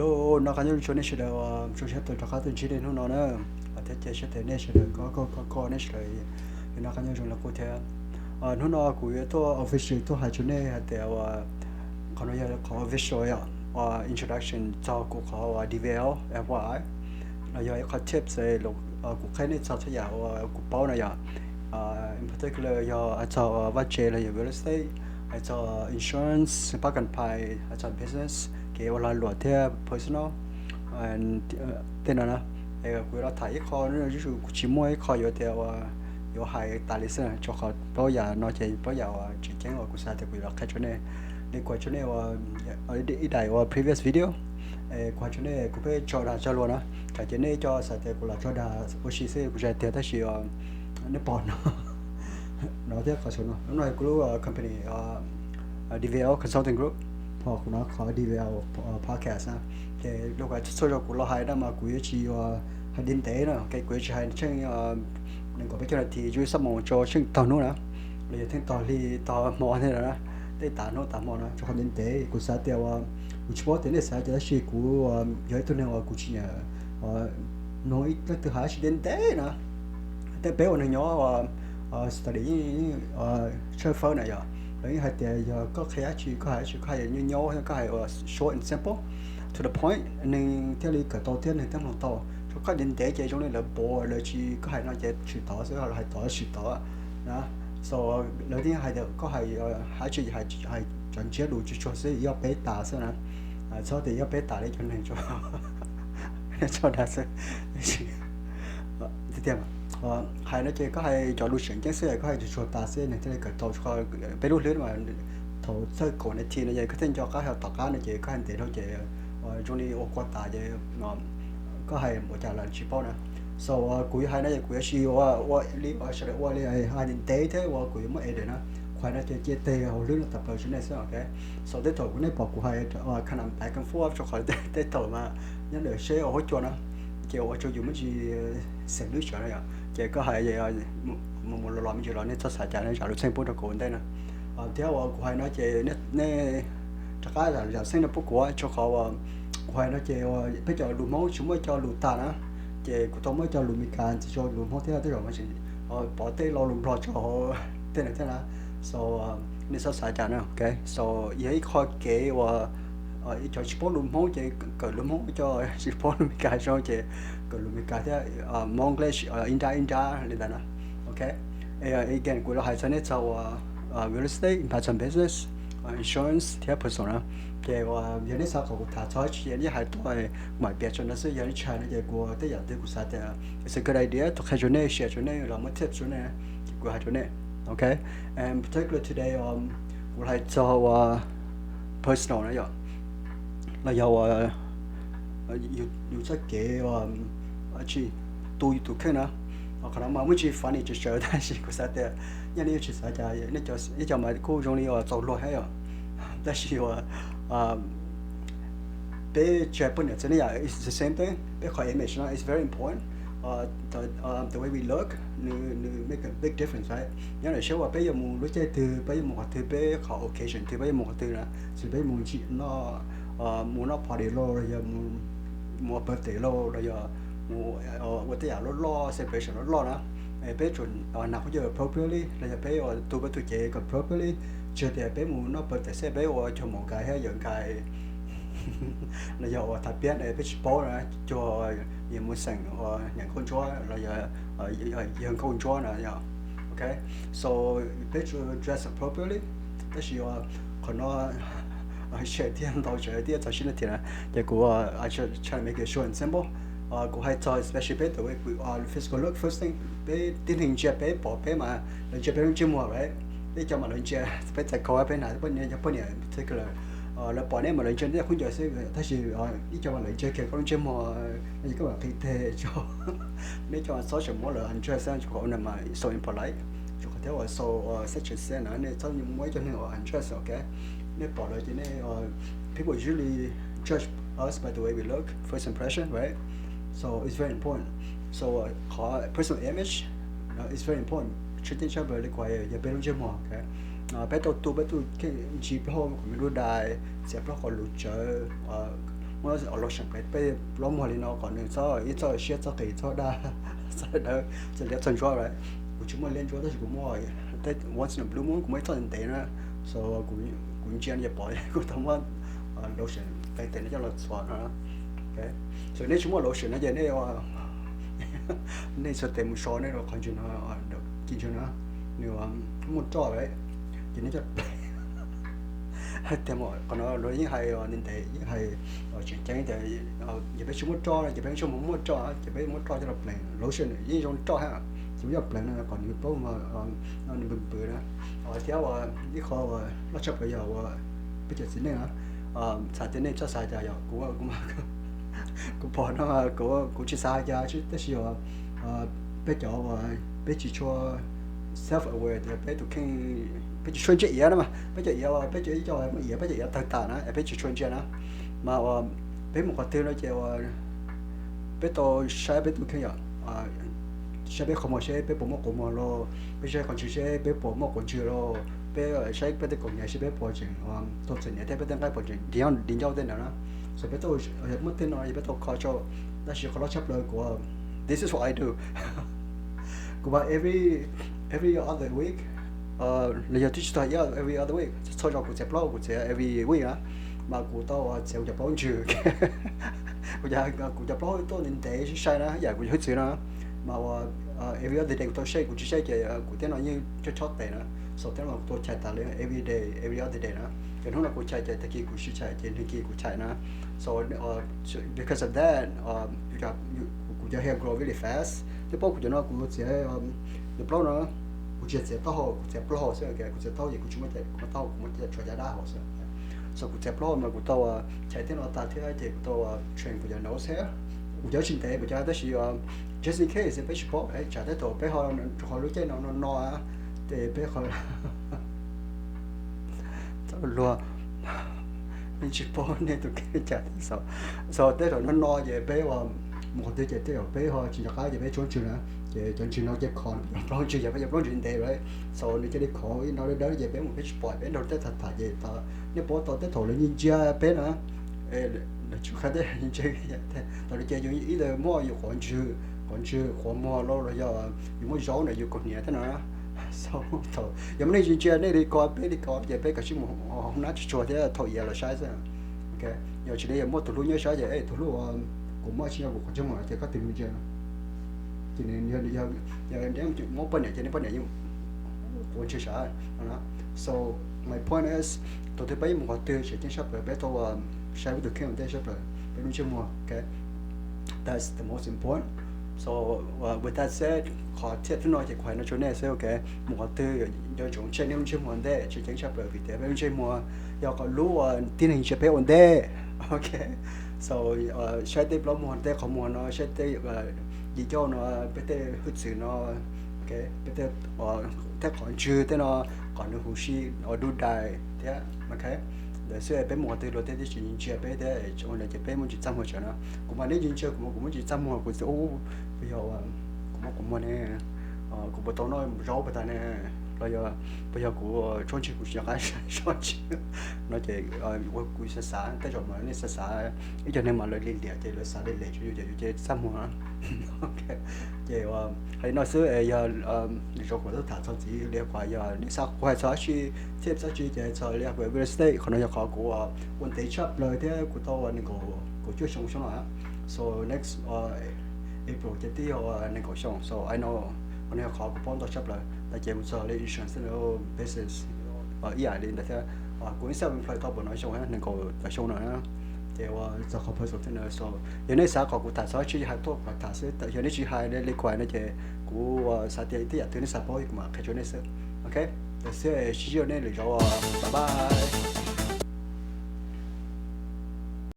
Hello, noj qab nyob zoo nej sawv daws, zoo siab tau rov qab tuaj ntsib nej hnub no na, thiab cia siab tias nej sawv daws, koj koj koj nej sawv daws yuav noj qab nyob zoo li qub thiab. Hnub no kuv yuav tuaj official tuaj hais rau nej hais tias qhov no yog qhov official yom, introduction txog kuv qhov D V L F Y I, los yog ib qho tips kuv qhia nej txog txhua yam uas kuv paub no yom. In particular yog hais txog vaj tsev los yog real estate, hais txog insurance, pab kam phais, hais txog business, kev ua lag luam thiab personal, tej no na. Kuv yuav los tham ib qho, kuv tsis muaj ib qho yuav tias yuav hais tas li xwb, rau qhov paub yam no ces paub yam uas tseem ceeb uas kuv xav tias kuv yuav los qhia rau nej. Li kuv hais rau nej ua ib daim ua previous video, kuv hais rau nej kuv pheej tso dag tso luag na, tsam ces nej cov xav tias kuv lam tso dag ua si xwb kuv tsis hais tiag, tab sis nej pom no, no thiab qhov saum no, no kuv lub company D V L Consulting Group, ho kuv no qhov D V L podcast na. Ces lub kav txhua zaus kuv los hais na mas kuv yuav tsis hais ntev ntev na, kuv yuav tsis hais tsheej nees nkaum peb caug nas this, yuav xab moos rau tsheej tog hnub na, los yog tsheej tog hli tog hmo thiab na, tej tas hnub tas hmo na, rau qhov ntev ntev kuv xav tias kuv tsis paub tias nej xav cas, tab sis kuv yog ib tug neeg uas kuv tsis nyiam mloog leej twg hais dab tsi ntev ntev na. Tej peb ua neeg nyob study yeej tshawb fawb na yom, lawv yeej hais tias yog koj qhia dab tsi, koj hais dab tsi, koj hais nyob nyob, koj hais uas short and simple, to the point, neeg thiaj li kawm tau thiab neeg thiaj mloog tau. Rau koj ntev ntev ces zoo li lawv bore, lawv tsis, koj hais no ces tshwm tod xwb, lawv hais tod tshwm tod na. So lawv thiaj hais tias koj hais, hais tsis, hais cov ntsiab lus tsuag tsuag xwb, ib ob peb tas xwb na. Txhob tias ib ob peb tas li cov neeg tso dag xwb. Tiag, hais no ces koj hais cov lus tseem ceeb xwb, koj hais tsuag tsuag tas xwb neeg thiaj li kawm tau. Peb lub hlwb mas thaum txawj kaum nas this no ces koj thiaj nco qab, ho tom qab no ces koj hais ntev dhau ces zoo li ua kua tas ces koj hais ua cas los tsis paub na. So kuv yuav hais no ces kuv yuav tsis ua li sawv daws ua li hais ntev thiab uas kuv yuav muab edit na. Kuv hais no ces cia teg hauv hlwb no tawm plaws rau nej xwb, ok. So tej thaum kuv, nej pom kuv hais kind of back and forth rau qhov tej thaum mas nyob ntawm seb ua huab cua na, ces ua rau yus muaj tsis xeem lub sawv na yom, ces koj hais mus mus los los me ntsis los nej txhob xav cas, nej zam lub txim pub rau kuv ua ntej na. Thiab uas kuv hais no ces nej rov qab zam lub txim no pub kuv, rau qhov uas kuv hais no ces peb cov lus Hmoob tsis muaj cov lus tas na, ces kuv tau muab cov lus Meskas ntxiv rau lus Hmoob thiab tej zaum pov tej lo lus Nplog rau hauv tej no thiab na. So nej txhob xav cas na, ok. So yog ib qho kev uas cov tsis paub lus Hmoob ces kawm lus Hmoob, cov tsis paub lus Meskas zoo ces kawm lus Meskas thiab, Hmoob English ib nrab ib nrab li ntawd na, ok. Again kuv los hais txog nej txog uas real estate, investment business, insurance thiab personal na. Ces uas yog nej xav kom kuv tham txog dab tsi nej hais tuaj, kuv mam piav rau no xwb. Yog nej tsis hais no ces kuv tej yam twg kuv xav tias it's a good idea to qhia rau nej, share rau nej los muab tips rau nej, ces kuv hais rau nej, ok. And particular today kuv hais txog uas personal na yom, los yog uas yus txoj kev uas tsis tu yus tus kheej na. Qhov no mas muaj tsis funny tsawv tsawv, tab sis kuv xav tias nyaj nej yuav tsis xav cas, nej cov mas kuj zoo li uas txaus luag thiab yom. Tab sis uas peb tsis poj niam txiv neej yom, it's the same thing. Peb qhov image no is very important. The way we look, nws, nws make a big difference, right? Nyob ntawm seb uas peb yuav mus lub caij twg, peb yuav mus qhov twg, peb qhov occasion twg, peb yuav mus qhov twg na, xws peb mus noj, mus noj party los, los yog mus ua birthday los, los yog mus ua tej yam loj loj, celebration loj loj na, peb tsuas hnav khaub ncaws appropriately, los yog peb ua tu peb tus cev kom appropriately. Tsis tias peb mus noj birthday xwb peb ua cuag maum nkais thiab yawm nkais, los yog ua thav piab peb tsis paub na, cuag yawg mus xeem ua niam nkauj ntsuab los yog yawg nkauj ntsuab na yom. Ok, so peb tsuas dress appropriately. Tab sis qhov no share thiab ntau tsawv thiab txog sib na thiab na, ces kuv try to make it short and simple. Kuv hais txog especially peb the way physical look, first thing peb tib neeg ntsia peb pom peb mas lawv ntsia peb lub ntsej muag, right? Ib co mas lawv ntsia peb txais khau, peb hnav poj niam, cov poj niam particular, lawv pom nej mas lawv ntsia nej khaub ncaws xwb, tab sis ib co mas lawv ntsia kiag koj lub ntsej muag, no ces koj mam qhib teg tso. Nej cov mas txhob tseem muab lawv undress, rau qhov no mas so impolite, rau qhov thiab uas so section sex na, nej txhob muab ib co neeg uas undress, ok? Nej pom lawv ces nej, people usually judge us by the way we look, first impression, right? So it's very important. So qhov personal image is very important. Tshwj tseeb tshaj plaws li kuv hais yog peb lub ntsej muag, ok? Peb tau tu peb tus kheej ntsis plaub hau kom me lub dais, txiav plaub hau kom lus tsawv, muab lotion pleev peb plaub muag li no kom nws txhob ib txoj siab txoj qis txhob daj, txhob dawb, txhob liab txog ntsuab lawm. Kuv tsis muaj liab ntsuab tab sis kuv muaj, once in a blue moon kuv muaj ib txoj ntev na, so kuv ntsia no ces pom kuv tau muab lotion pleev tes no coj los txhuam no. So nej tsis muaj lotion no ces nej, nej txhua tes mus so nej rau qhov ntswg no, ci ntswg no, nws muaj roj lawm, ces nej coj pleev. Tiag mas qhov no lawv yeej hais ntev ntev, yeej hais tseem ceeb tias yog peb tsis muaj roj no ces peb tsuas mus muaj roj, ces peb muab roj coj los pleev, lotion yeej zoo roj thiab, ces muab coj pleev no kom nws paub nws pw pw na. Thiab ib qho uas loj tshaj plaws yog uas peb cov txiv neej na, xav tias nej txhob xav cas yog kuv, kuv pom no, kuv tsis xav hais cas tab sis yog peb cov uas peb tsis tshua self aware tias peb tus kheej, peb tsis tshua ntsia iav na mas, peb cov iav, peb cov ib co muaj iav, peb cov iav tawg tas na es peb tsis tshua ntsia na, mas uas peb mus qhov twg no ces uas peb tau saib peb tus kheej yom, saib peb qhov muag seb peb puas muaj quav muag los, peb saib qhov ntswg seb peb puas muaj quav ntswg los, peb saib peb tej kaus hniav seb peb puas tseem tau txhais hniav thiab peb tej nqaij puas tseem di ncauj tej ntawd na. So peb tau muaj tej no yog peb tau kho rau, tab sis qhov loj tshaj plaws kuv, this is what I do, kuv mas every, every other week, los yog twb tsis tau every other week, txhua zaus kuv txiav plaub kuv txiav every week na, mas kuv tau txiav kuv cov plaub ntswg. Kuv cov plaub tuaj ntev ntev sai sai na, yam kuv hwj txwv no, mas uas every other day kuv tau saib, kuv tsis saib ces kuv tej no yeej chob chob tes na. So tej no kuv tau chais tas li every day, every other day na. Ces hnub no kuv chais ces tag kis kuv sim chais ces nag kis kuv chais na. So because of that, kuv cov hair grow really fast. Tej paub kuv cov no kuv txiav cov plaub no, kuv tsis txiav taub hau, kuv txiav plaub hau xwb, kuv txiav taub hau ces kuv tsis muaj, kuv muaj taub hau kuv muaj tshuav cov dab hau xwb. So kuv txiav plaub mas kuv tau chais tej no tas thiab ces kuv tau train kuv cov nose thiab. Kuv cov tsis ntev kuv cov tab sis just in case peb tsis paub tsam tej thaum peb ho rau qhov lub caij no no no ces peb qhov luag, nej tsis paub nej tus kheej cas. So tej thaum no no ces peb mus qhov twg ces tej thaum peb ho tsis nco qab ces peb tshuab ntswg na, ces cov ntswg no ces khov plaub ntswg, yog peb cov plaub ntswg ntev lawm, so nws cia li khov ib no dawb dawb ces peb mus peb tsis pom, peb nrog tej tham tham ces nej paub tau tej thaum lawv ntsia ntsia peb na, lawv tsis qab tej ntsia, thaum lawv ces yus ib leeg muaj yus quav ntswg, quav ntswg quav muag los los yog yus muaj zaub na, yus kaus hniav tej no na. So thaum yog muaj nej ntsia ntsia nej li ko peb li ko ces peb kav tsij mus hauv nab tsuag tsuag thiab thau iav los saib xwb. Ok, yog tsis li yog muaj tus hlub nyob saib ces tus hlub, kuv muaj tsis nyob kuv qhov ntsej muag ces koj tig mus ntsia. Ces nws, yog neb muab poj niam ces neb poj niam yeej quav ntswg sav no na. So my point is, thaum twg peb mus qhov twg tseem ceeb tshaj plaws peb tau saib peb tus kheej ua ntej tshaj plaws peb lub ntsej muag. Ok, that's the most important. So with that said, qhov txhia tub no ces kuv hais no rau nej xwb. Ok, mus qhov twg nco ntsoov check nej lub ntsej muag ntej, tseem ceeb tshaj plaws vim tias peb lub ntsej muag yog qhov lub uas tib neeg ntsia peb ua ntej. Ok, so saib tej plaub muag, tej qhov muag no, saib tej yim ncauj no, peb tej hwj txwv no, ok, peb tej, tej qhov ntswg tej no, kom nws huv si ua dub dais thiab. Ok, ntawd xwb peb mus qhov twg luag thiaj tsis ntsia peb thiab, ua ntawd ces peb muaj tsis txaj muag tsawv no. Kuv mas nej ntsia ntsia kuv mas kuv muaj tsis txaj muag, kuv txiv ub, puas yog kuv muaj quav muag ne, kuv puas tau noj zaub puas tas ne, los yog puas yog kuv tshuab ntswg kuv tsis nco qab tshuab ntswg no ces ua kuv xav xav, tej zaum mas nej xav xav, ib co neeg mas lawv li liam ces lawv xav li lem rau yus ces yus ces txaj muag. Ces hais li no xwb, yog lwm zaus kuv tuaj tham txog txiv li kuv yog nej xav kuv hais txog dab tsi thiab txog tsi ces txog li kuv real estate qhov no yog qhov kuv ua ntev tshaj plaws thiab kuv tau ua nees nkaum kaum cuaj xyoo xyoo no. So next April ces twb yog nees nkaum xyoo, so I know qhov no yog qhov kuv paub ntau tshaj plaws. Ntawd ces mus txog li insurance, business, ib yam li ntawd thiab. Kuv ib self employed tau pom no xyoo nees nkaum tawm xyoo no na. Ces ua txog qhov personal thiab no, so yog nej xav kom kuv tham txog dab tsi hais tuaj kuv tham xwb, yog nej tsis hais li kuv hais no ces kuv xav tias tej yam twg nej xav paub kuv mam qhia rau nej xwb. Ok, ntawd xwb, sib ntsib nej lwm zaus, bye bye.